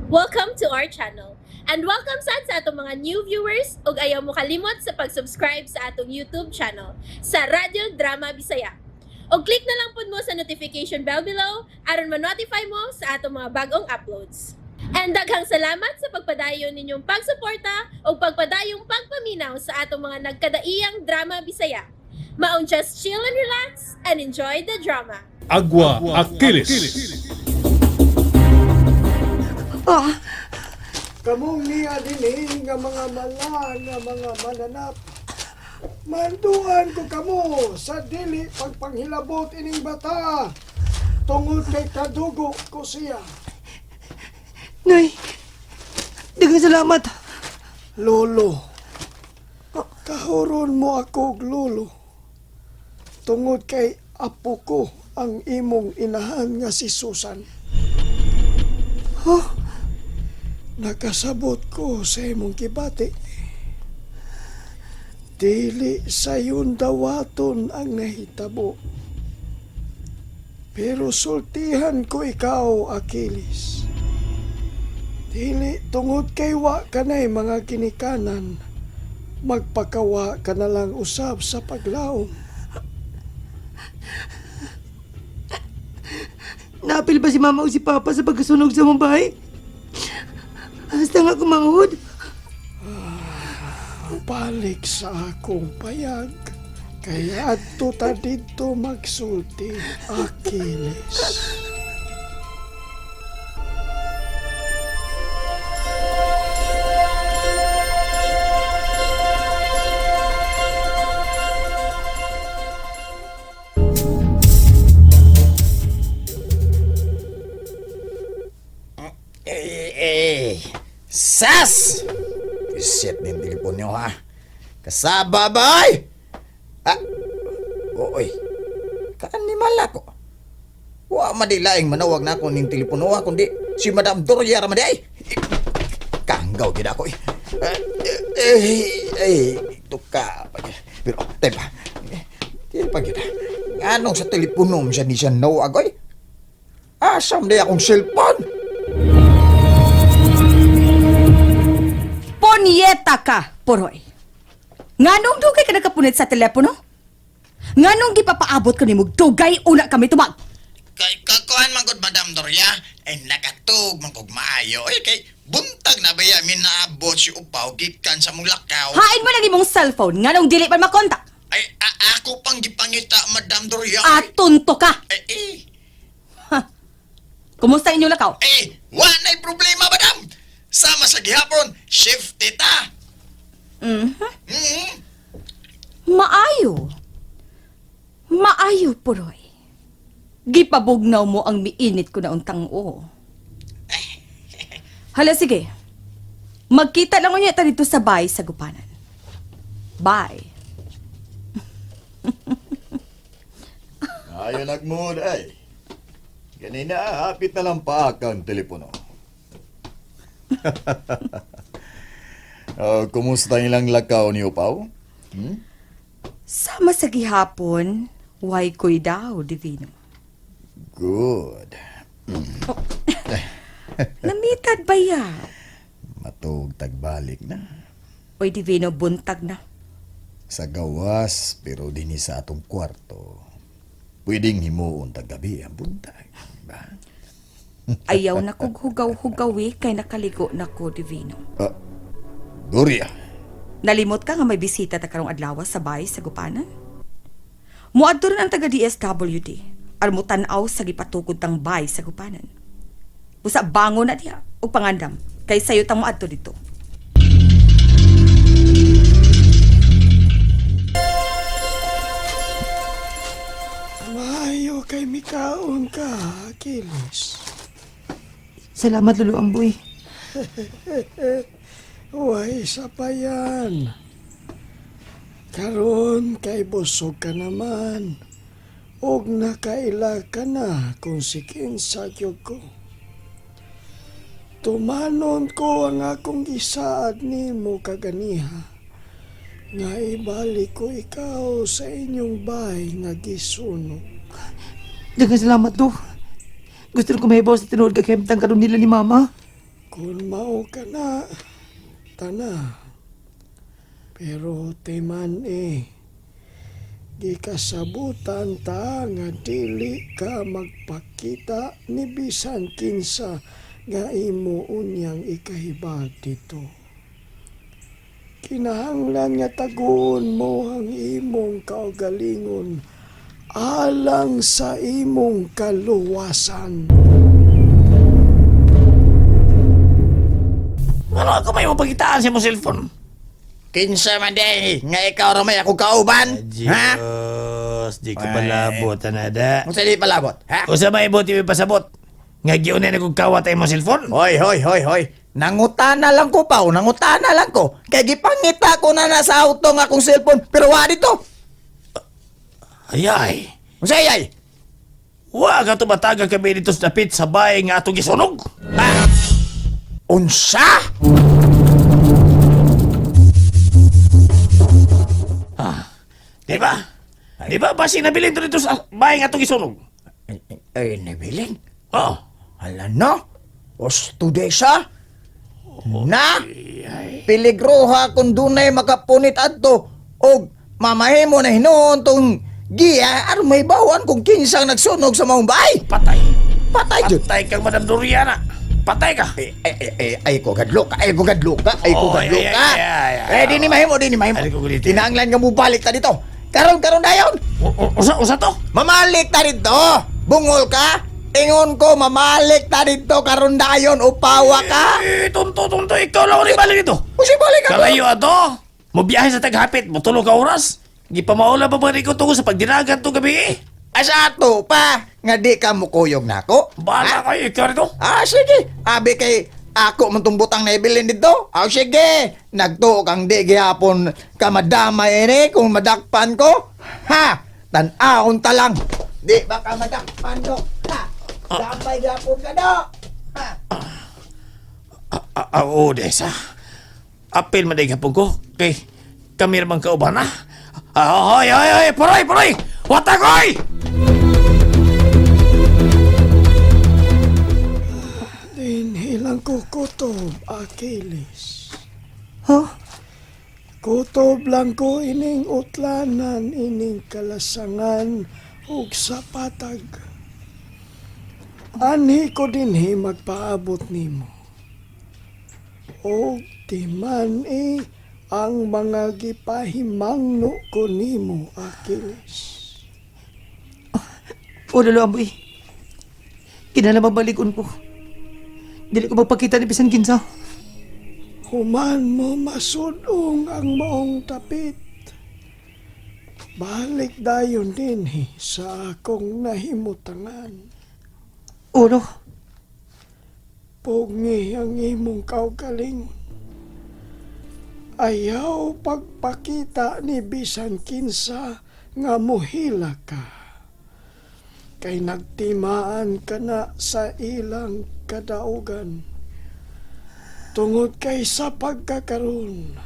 Welcome to our channel. And welcome sad sa atong mga new viewers ug ayaw mo kalimot sa pag-subscribe sa atong YouTube channel sa Radyo Drama Bisaya. Og click na lang pud mo sa notification bell below aron ma-notify mo sa atong mga bagong uploads. And daghang salamat sa pagpadayon ninyong pagsuporta ug pagpadayong pagpaminaw sa atong mga nagkadaiyang drama Bisaya. Maong just chill and relax and enjoy the drama. Agua Aquiles. Ah, Kamong niya dinhi nga mga mala nga mga mananap. Manduan ko kamo sa dili pagpanghilabot ining bata tungod kay kadugo ko siya. Nay, daghang salamat. Lolo, kahuron mo ako og lolo tungod kay apo ko ang imong inahan nga si Susan. Huh? Nakasabot ko sa imong kibati. Dili sayon dawaton ang nahitabo. Pero sultihan ko ikaw, Achilles. Dili tungod kay wa kanay mga kinikanan, magpakawa ka na lang usab sa paglaom. Naapil ba si mama o si papa sa pagkasunog sa mong bahay? Hasta nga kumanghod. Balik sa akong payag, kaya adto ta didto magsulti, Achilles. Eh, eh, sas! Iset din telepon niyo, ha? Kasaba ba, ay? Ah, oy, kaanimal ako. Wa madilaing manawag na ako ning telepono, ha, kundi si Madam Doria ra man di, ay. Kanggaw gid ako, eh. Eh, eh, eh, ito ka. Pero, teka, di pa gid. Anong sa telepono mo siya ni siya nawag, oy? Asam di akong cellphone? Ponyeta ka, Poroy. Nganong dugay ka nakapunit sa telepono? Nganong gipapaabot ka nimo dugay una kami tumag? Kay kakuan man gud Madam Doria, ay nakatug man kog maayo. Ay kay buntag na baya mi naabot si Upaw gikan sa mong lakaw. Hain mo lang imong cellphone nganong dili man makontak. Ay ako pang gipangita Madam Doria. Atunto ka. Ay eh, Kumusta inyong lakaw? eh wa nay problema Madam. Sama sa gihapon, shift ta. Mhm. Mm. Maayo. Maayo, Poroy. Gipabugnaw mo ang miinit ko na untang o. Hala, sige. Magkita lang unya ta dito sa bay sa gupanan. Bye. Ayo nagmood ay. Ganina, hapit na lang pa ang telepono. Oh, kumusta ilang lakaw niyo, Pao? Hmm? Sama sa gihapon, why ko'y daw, Divino. Good. Namitad ba ya? Matug tagbalik na. Oy, Divino, buntag na. Sa gawas, pero dinhi sa atong kwarto. Pwedeng himuon taggabi ang buntag. Ba? Ayaw na kog hugaw-hugawi kay nakaligo na ko, Divino. Ah, Doria, Nalimot ka nga may bisita ta karong adlaw sa bahay sa gupanan? Muadto rin ang taga DSWD. Aron tan-aw sa gipatukod tang bahay sa gupanan. Busa bango na diha og pangandam kay sayo tang moadto dito. Maayo kay mikaon ka, Achilles. Salamat, Lolo Amboy. Uy, isa pa yan. Karon kay busog ka naman. Og nakaila ka na kung sikin sa ko. Tumanon ko ang akong gisaad nimo kaganiha. Nga ibalik ko ikaw sa inyong bahay nga gisunog. Daghang salamat, do. Gusto ko mahibaw sa tinuod kag hemtang karon nila ni mama. Kung mao ka na, tana. Pero timan eh, gikasabutan ta nga dili ka magpakita ni bisan kinsa nga imo unyang ikahibag dito. Kinahanglan nga taguon mo ang imong kaugalingon alang sa imong kaluwasan. Ano ako may mapagitaan sa imong cellphone? Kinsa man di nga ikaw ra may akong kauban? Ha? Diyos, di ka palabot, anada. Unsa di palabot? Ha? Usa may buti may pasabot. Nga giunay na kong kawat ay imong cellphone. Hoy, hoy, hoy, hoy. Nangutana lang ko pa, nangutana lang ko. Kay gipangita ko na nasa auto nga akong cellphone, pero wa dito. Ayay. Unsa ay? Wa ka tumatagan kami dito sa dapit sa bahay nga atong gisunog. Unsa? Di ba? Di ba basi nabilin to dito sa bahay nga atong gisunog? Ay, ay, nabilin. Oo. Hala no. Ostudesa. Na. Piligroha kung dunay makapunit adto og mamahimo na hinuon tong giya aron may bawan kung kinsang nagsunog sa maong bahay. Patay. Patay jud. Patay kang Madam Doriana. Patay ka. Ay, ay, ay, ay, ay ko gadlo ka, ay ko gadlo ka, ay ko Oh, gadlo ay, ka. ay, ay, ay, Eh, di ni mahimo, di ni mahimo. Ay, ko gulite. Kinahanglan nga mubalik ta dito. Karon, karon dayon. Usa, usa to. Mamalik ta dito. Bungol ka. Ingon ko, mamalik ta dito karon dayon upawa ka. Eh, tunto, tunto. Ikaw lang ang balik dito. Usi balik ka. Kalayo ato. Mubiyahe sa taghapit. Mutulo ka oras. Gipamaula pa ba ko tungo sa pagdinagan to gabi eh. Asa ato pa nga di ka mukuyog nako. Bahala kayo, ikaw rito. Ah, sige. Abi kay ako man tong butang na ibilin dito. Ah, sige. Nagtuo kang di gihapon ka madamay ini kung madakpan ko. Ha! Tan-aon ta lang. Di ba ka madakpan do? Ha! Damay gihapon ka do. Ha! Ah, ah, oo, Desa. Apil man day ko. Kay kami ramang kauban na. Ah, hoy, hoy, hoy, puroy, puroy! Watagoy! Dinhilang ko kutob, Achilles. Ha? Kutob lang ko ining utlanan, ining kalasangan, ug sa patag. Anhi ko dinhi magpaabot nimo. Og timan eh, ang mga gipahimangno ko nimo, Achilles. O, Lolo Amboy. Kinala mabalikon ko. Dili ko magpakita ni bisan kinsa. Human mo masudong ang maong tapit. Balik dayon dinhi sa akong nahimutangan. Olo, Pugngi ang imong kaugalingon. Ayaw pagpakita ni bisan kinsa nga muhila ka. Kay nagtimaan ka na sa ilang kadaugan. Tungod kay sa pagkakaron,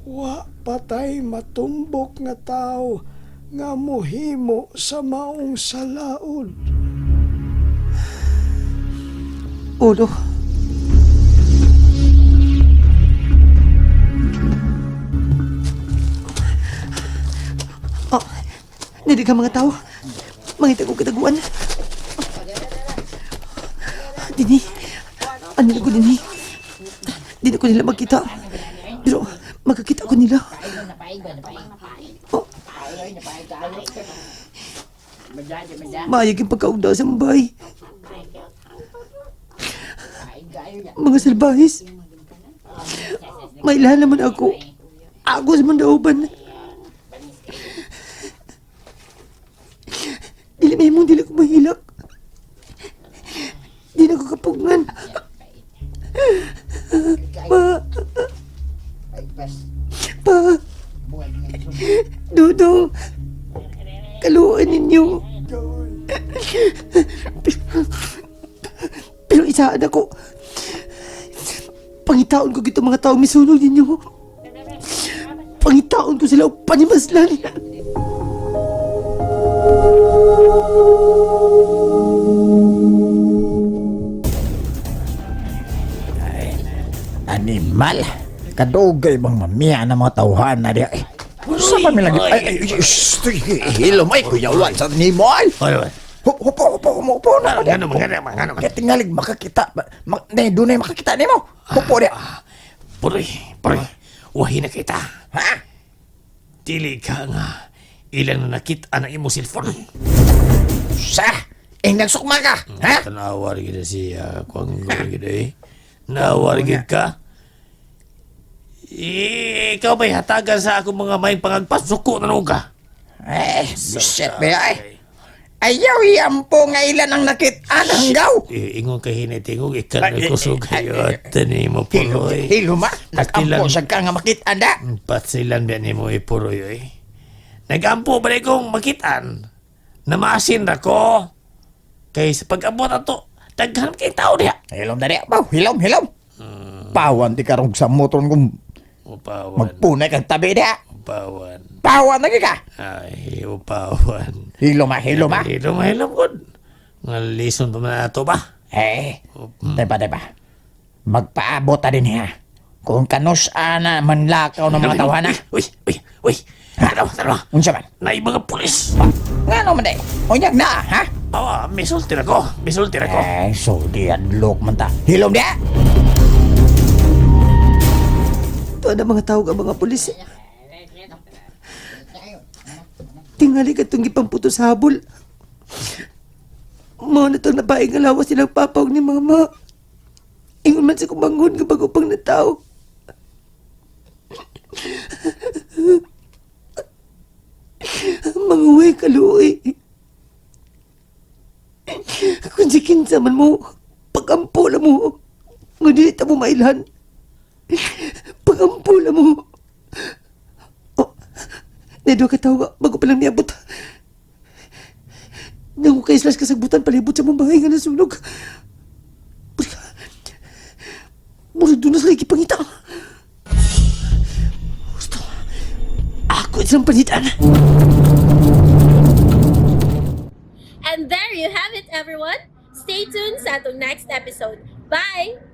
wa patay matumbok nga tao nga muhimo sa maong salaod. Olo. Oh, dili ka mga tao. Mangita ko kataguan. Dini, ano ko dini? Dili ko nila makita. Pero makakita ko nila. Oh. Maayag yung pagkaugda sa mabay. Mga salbahis. May naman ako. Ako sa mandauban. Dili may mong dili ko mahilak. Di na ko kapugngan. Pa. Pa. Dudong. Kaluan ninyo. Pero isaan ako. Pangitaon ko gito mga taong misunog ninyo. Pangitaon ko sila og panimaslan. Animal. Kadugay bang mamiya na mga tawhan na diya. Eh, sa pa mi lagi? Ay, ay, ay, shh, hilom ay, kuyawan sa nimo ay. Oy, oy. Hupo, hupo, hupo na. Ngano man, ngano man, ngano man. Kaya tingalig makakita. Ne, dunay makakita nimo. Hupo diya. Puroy, puroy. Wahi na kita. Ha? Dili ka nga. Ilan na nakita ang imong cellphone. Sa? Eh, nagsukma ka. Ha? Tanawa rin kita siya. Kuang gid eh. Nawa rin ka. Eh, ikaw ba'y hatagan sa akong mga may pangagpas? Suko na nung ka. Eh, shit ba ay. Ayaw, iampo nga ilan ang nakit-an hanggaw. Eh, ingon kay hinitingog, ikan na kusog kayo at ni mo puroy. Hilo ma, nagampo Patilan. sa ka nga makit-an da. Patsilan ba ni mo ipuroy eh. Nagampo ba rin kong makitaan na maasin ra ko. Kay sa pag-abot ato, daghan kay tao diha. Hilom na diya, baw, hilom, hilom. Pawan di karong sa motor kung Upawan. magpunay kang tabi diya. Upawan. Pawan na ka. Ay, upawan. Hilom ma, hilom ma. Hilom, hilom gud. Nga lison pa man ato ba? Eh, diba, diba. Magpaabot ta din ha. Kung kanus ana manlakaw ng mga tawana. Uy, uy, uy. Tanawa, tanawa. Unsa man? Naay mga pulis. Ngano man day? Unyag na, ha? Awa, misulti na ko. Misulti na ko. Eh, so di adlok man ta. Hilom diya. Tuwa na mga tawag ang mga pulis. Tingali ka itong gipamputo sa habol. Mao na itong nabaing nga lawas silang papaw ni mama. Ingon man sa kumangon nga bago pang natao. Manguwi kaluoy. Kung si kinsa man mo, pagampo na mo. Nga dili ta mo mailhan. Pagampo na mo. Oh, Nedo ka tawa, bago pa lang niabot. Nangu kay slash kasagbutan palibot sa mong bahay nga nasunog. Murag doon na sila ikipangita. Gusto. Ako silang panitan. And there you have it, everyone. Stay tuned sa atong next episode. Bye!